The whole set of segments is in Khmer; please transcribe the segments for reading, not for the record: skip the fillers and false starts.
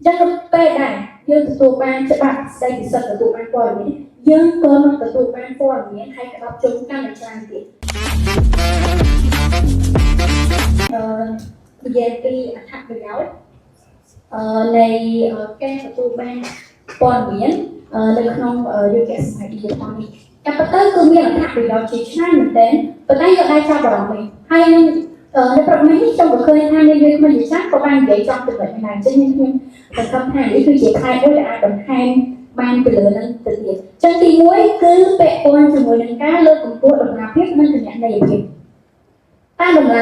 ចឹងនៅពេលដែលយើងទទួលបានច្បាប់ស្តីពីសិទ្ធិទទួលបានព័ត៌មានយើងក៏នឹងទទួលបានព័ត៌មានហើយក្តោបជុំកាន់តែច្រើនទៀតអឺនិយាយពីអត្ថប្រយោជន៍នៃការទទួលបានព័ត៌មាននៅក្នុងយុគសម័យ digital នេះតែប៉ុន្តែគឺមានអត្ថប្រយោជន៍ជាច្រើនមែនទែនប៉ុន្តែយើងអាចចាប់អារម្មណ៍វិញហើយនឹងនៅព្រឹកនេះខ្ញុំក៏ឃើញថាមានយើងមិនជាច្រើនក៏បាននិយាយចំចំណុចនេះដែរអញ្ចឹងខ្ញុំសង្ឃឹមថានេះគឺជាផ្នែកមួយដែលអាចបន្ថែមបានទៅលើនឹងទៅទៀតអញ្ចឹងទី1គឺពាក់ព័ន្ធជាមួយនឹងការលើកកម្ពស់តម្លាភាពនិងគណនេយ្យភាពតាមតម្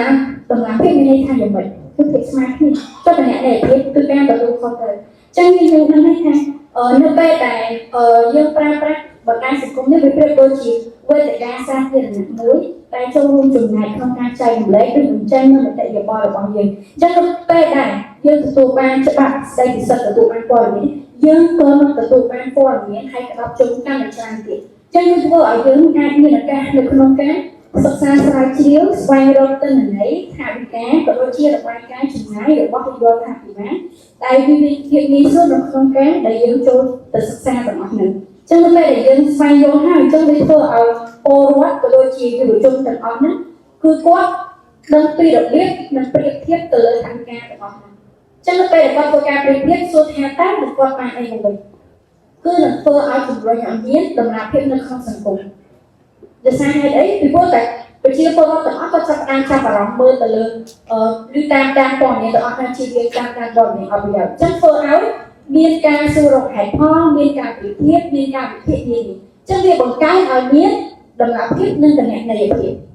លាភាពមានន័យថាយ៉ាងម៉េចគឺភាពស្មើគ្នាចុះគណនេយ្យភាពគឺការទទួលខុសត្រូវអញ្ចឹងយើងនឹងដឹងថានៅពេលដែលយើងប្រើប្រាស់បណ្ដាញសង្គមនេះវាប្រៀបដូចជាវេទិកាសាធារណៈមួយតែចូលរួមចំណែកក្នុងការចែករំលែកឬបញ្ចេញនូវមតិយោបល់របស់យើងអញ្ចឹងនៅពេលដែលយើងទទួលបានច្បាប់ស្តីពីសិទ្ធិទទួលបានព័ត៌មានយើងក៏នឹងទទួលបានព័ត៌មានហើយក្តោបជុំកាន់តែច្រើនទៀតអញ្ចឹងវាធ្វើឲ្យយើងអាចមានឱកាសនៅក្នុងការសិក្សាស្រាវជ្រាវស្វែងរកទិន្នន័យថវិកាក៏ដូចជារបាយការណ៍ចំណាយរបស់រដ្ឋាភិបាលដែលវាមានភាពងាយស្រួលនៅក្នុងការដែលយើងចូលទៅសិក្សាទាំងអស់ហ្នឹងអញ្ចឹងនៅពេលដែលយើងស្វែងយល់ហើយអញ្ចឹងវាធ្វើឲ្យពលរដ្ឋក៏ដូចជាយុវជនទាំងអស់ហ្នឹងគឺគាត់ដឹងពីរបៀបនិងប្រៀបធៀបទៅលើថវិកាទាំងអស់ហ្នឹងអញ្ចឹងនៅពេលដែលគាត់ធ្វើការប្រៀបធៀបសួរថាតើនឹងគាត់បានអីមកវិញគឺនឹងធ្វើឲ្យជំរុញឲ្យមានតម្លាភាពនៅក្នុងសង្គមដោយសារហេតុអីពីព្រោះតែប្រជាពលរដ្ឋទាំងអស់គាត់ចាប់ផ្ដើមចាប់អារម្មណ៍មើលទៅលើឬតាមតាមព័ត៌មានទាំងអស់ថាជាយើងតាមតាមព័ត៌មានអត់ប្រយោជន៍អញ្ចឹងធ្វើឲ្យមានការសួររកហេតុផលមានការប្រៀបធៀបមានការវិភាគនានាអញ្ចឹងវាបង្កើនឲ្យមានតម្លាភាពនិងគណនេយ្យភាព។